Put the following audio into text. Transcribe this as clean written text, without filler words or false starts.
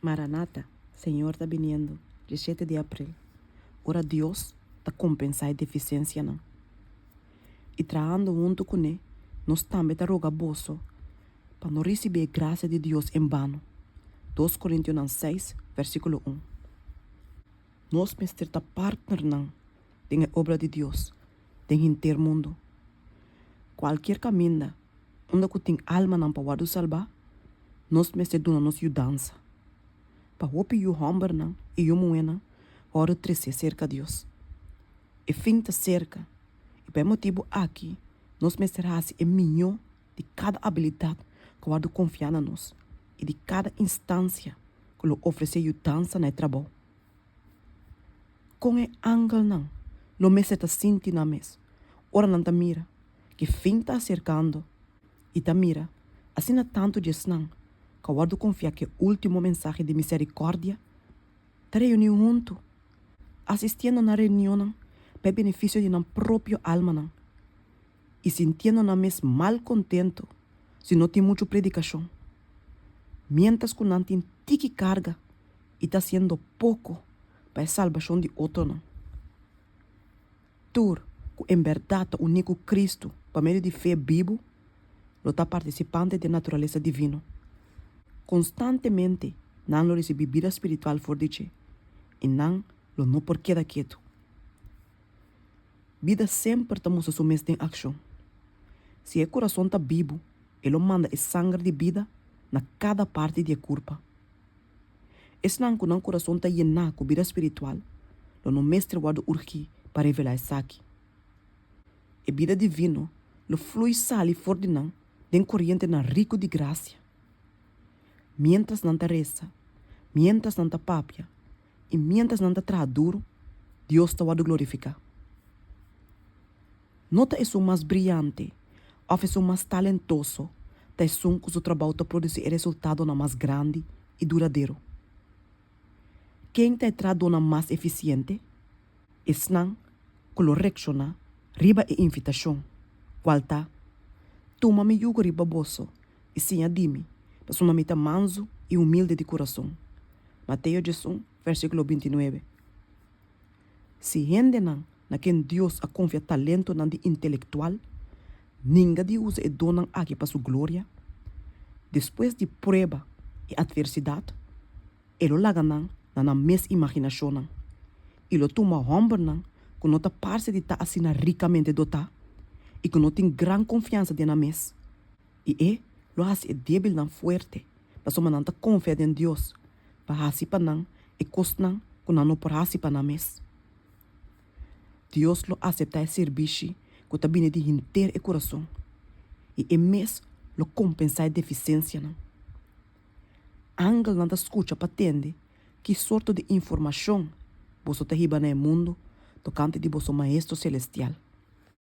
Maranata, Señor ta biniendo, 17 di april, ora Dios ta kompensá e defisiensianan. I trahando huntu kuné, nos tambe ta roga boso pa no risibí e grasia di Dios en bano. Dos Korintionan seis, versíkulo un. Nos mester ta partnernan den e obra di Dios den henter mundu. Kualkier kaminda unda ku tin almanan pa wòrdu salbá, nos mester duna nos yudansa pa hopi yu hòmbernan i yu muhénan wòrdu tresé serka Dios. E fin ta serka, i pa e motibu aki nos mester hasi e mihó di kada abilidat ku wòrdu konfiá na nos i di kada instansia ku lo ofresé yudansa na e trabou. Kon e angelnan lo mester ta sinti nan mes ora nan ta mira ku e fin ta aserkando i ta mira asina tantu di esnan ku a wòrdu konfiá ku e último mensahe di miserikòrdia ta reuní huntu, asistiendo na reunionnan pa e benefisio di nan propio almanan i sintiendo nan mes malkontentu si no tin muchu predikashon, miéntras ku nan tin tiki karga i ta hasiendo poko pa e salbashon di otronan. Tur ku en bèrdat ta uní ku Kristu pa medio di fe bibu lo ta partisipante den naturalesa divino. Konstantemente nan lo risibí bida spiritual for di dje i nan lo no por keda ketu. Bida semper ta mustra su mes den akshon. Si e kurason ta bibu, e lo manda e sanger di bida na kada parti di e kurpa. Esnan ku nan kurason ta yená ku bida spiritual lo no mester wòrdu urgí pa revelá esaki. E bida divino lo flui sali for di nan den korientenan riku di grasia. Miéntras nan ta resa, miéntras nan ta papia i miéntras nan ta traha duru, Dios ta wòrdu glorifiká. No ta esun mas briante òf esun mas talentoso ta esun ku su trabou ta produsí e resultadonan mas grandi i duradero. Ken ta e trahadónan mas efisiente? Esnan ku lo reakshoná riba e invitashon, kual ta, Tuma mi yugo riba boso i siña di mi, pasobra mi ta mansu i humilde di kurason. Mateo diesun, versíkulo bintinuebe. Si hendenan na ken Dios a konfia talentonan di intelektual ninga di usa e donnan aki pa su gloria, despues di prueba i atversidat, e lo laga nan na nan mes imaginashonnan i lo tuma hòmbernan ku no ta parse di ta asina rikamente dotá i ku no tin gran konfiansa den nan mes, i e lo hasi e débilnan fuerte pasobra nan ta konfia den Dios pa hasi pa nan e kosnan ku nan no por hasi pa nan mes. Dios lo aseptá e sirbishi ku ta bini di henter e kurason, i e mes lo kompensá e defisiensianan. Angelnan ta skucha pa tende ki sorto di informashon boso ta hiba na e mundu tokante di boso Maestro Selestial.